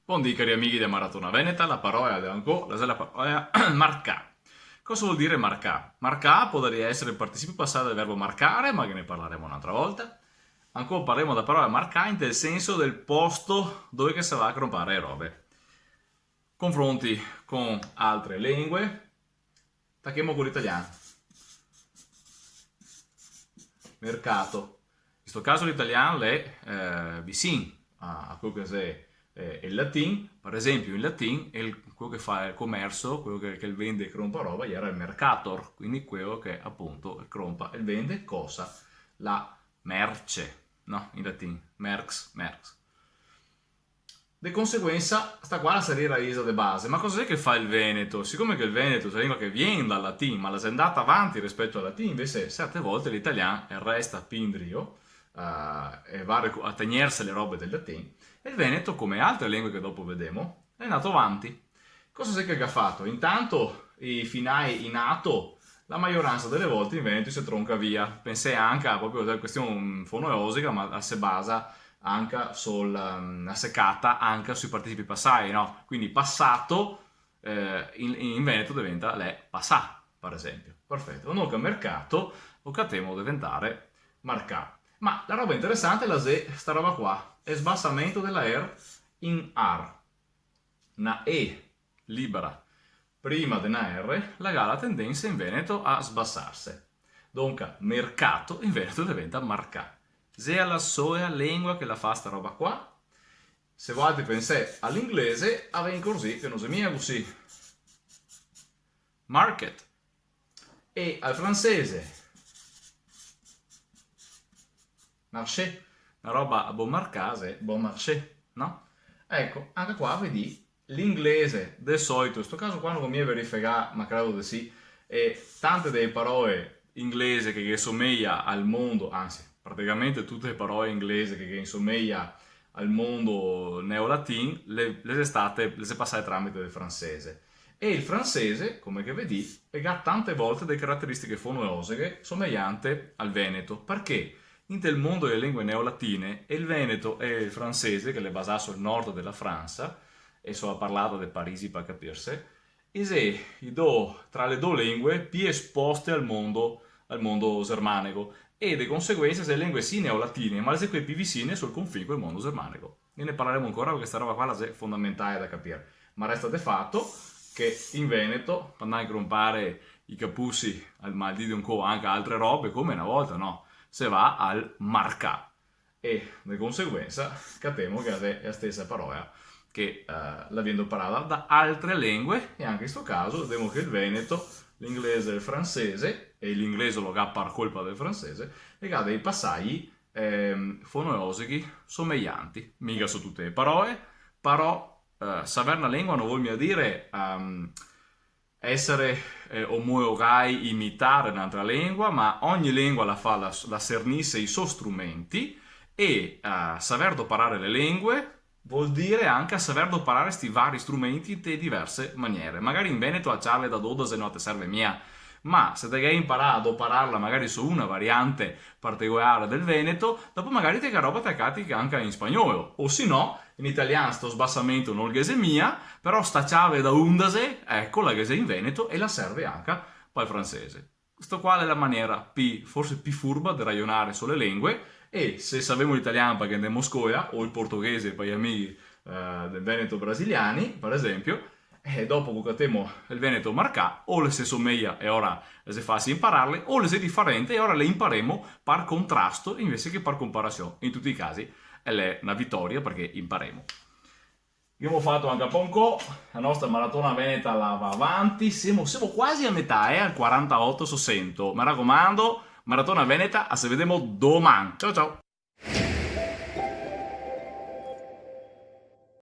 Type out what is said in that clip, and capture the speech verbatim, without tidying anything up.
Bondì, cari amighi de Maratona Veneta, la parola de ancò, la xe la parola marcà. Cosa vol dire marcà? Marcà podaria esare el participio pasà del verbo marcare, ma ghe ne parlaremo n'altra volta. Ancò parlemo dela parola marcà inte el senso del posto dove che se va a cronpare le robe. Confronti con altre lengue, tachemo co l'italian. Mercato. In sto caso l'italian l'è, eh, visin a, a queo che xe, eh, el latin. Par esenpio, in latin, el, queo che fa el comerso, queo che, che el vende e cronpa roba, iera el mercator, quindi queo che, apunto, el cronpa, el vende cosa? La merce, no? In latin, merx, merx. De conseguensa, sta qua la saria raisa de base. Ma cosa xe che fa el veneto? Sicome che el veneto xe na lengua che vien dal latin, ma la xe ndata avanti rispeto al latin, invese serte volte l'italian el resta pi indrio, eh, e va a recu-, a tegnerse le robe del latin, e el veneto, come altre lengue che dopo vedemo, l'è ndato avanti. Cosa xe che el ga fato? Intanto i finai in ato, la maioransa dele volte in veneto i se tronca via. Pensè anca a proprio a question fonołosica, ma la se basa anca sul, ehm, la se cata anca sui participi pasai, no? Quindi pasato, eh, in, in veneto deventa l'è pasà, par esenpio. Perfeto. Donca mercato, lo catemo deventare marcà. Ma la roba interesante la xe sta roba qua, el sbasamento dela er in ar. Na e libera prima de na erre, la ga la tendensa in veneto a sbasarse. Donca, mercato in veneto deventa marcà. Xe la soła lengua che la fa sta roba qua. Se voaltri pensè a l'inglese, a ve incorzì che no xe mia cusì. Market. E al fransese, marché, na roba a bon marcà, xe bon marché, no? Eco, anca qua vedì, l'inglese, de sołito, in sto caso qua no go mia verifegà, ma credo de sì, e tante dee parołe inglese che, che someja al mondo, ansi, praticamente tute le parołe inglese che, che insomeja al mondo neolatin, le, le xe state, le xe pasae tramite del fransese. E el fransese, come che vedì, el ga tante volte dee carateristiche fonołosiche somejante al veneto, parché inte el mondo dele lengue neolatine, el veneto e el fransese, che l'è basà sul nord dela Fransa, e so a parlata de Parisi par capirse, e xe i do, tra le do lengue pi esposte al mondo, al mondo zermanego, e de conseguensa xe lengue sì neolatine, ma le xe quee pi visine sul confin col mondo zermanego. E ne parlaremo ancora parché sta roba qua la xe fondamentale da capir. Ma resta de fato che in Veneto, par ndar a cronpare i capusi, al, ma al dì de ancò anca altre robe, come na volta, no? Se va al marcà. E de conseguensa catemo che la xe la stesa paroła che, eh, la vien doparada da altre lengue, e anca in sto caso vedemo che el veneto, l'inglese e el fransese, e l'inglese lo ga par colpa del fransese, e ga dei pasai, ehm, fonołosichi somejanti. Miga su tute le parołe, però, eh, saver na lengua no vol mia dire, ehm, esare, eh, omołogai, imitare n'altra lengua, ma ogni lengua la fa, la, la sernise i so strumenti, e, eh, saver doparare le lengue vol dire anca saver doparare sti vari strumenti inte diverse maniere. Magari in veneto a ciave da dodase no te serve mia, ma se te ghè inparà a dopararla magari su na variante particołare del veneto, dopo magari te ga roba te a cati anca in spagnoło, o se no, in italian sto sbasamento no ghe xe mia, però sta ciave da undase, eco, la ghe xe in veneto e la serve anca pal fransese. Sto qua l'è la maniera pi, forse pi furba de rajonare su le lengue, e se savemo l'italian parché ndemo a scoła, o el portoghese par i amighi, eh, del veneto brasiliani, par esenpio, e dopo co catemo el veneto marcà, o le se someja e łora le xe fasi inpararle, o le xe difarente e łora le inparemo par contrasto invese che par conparasion. In tuti i casi, l'è na vitoria parché inparemo. Ghemo fato anca par ancò, la nostra maratona veneta la va avanti, semo, semo quasi a metà, eh, al quarantaoto su sento. Me racomando, maratona veneta, a se vedemo doman. Ciao, ciao!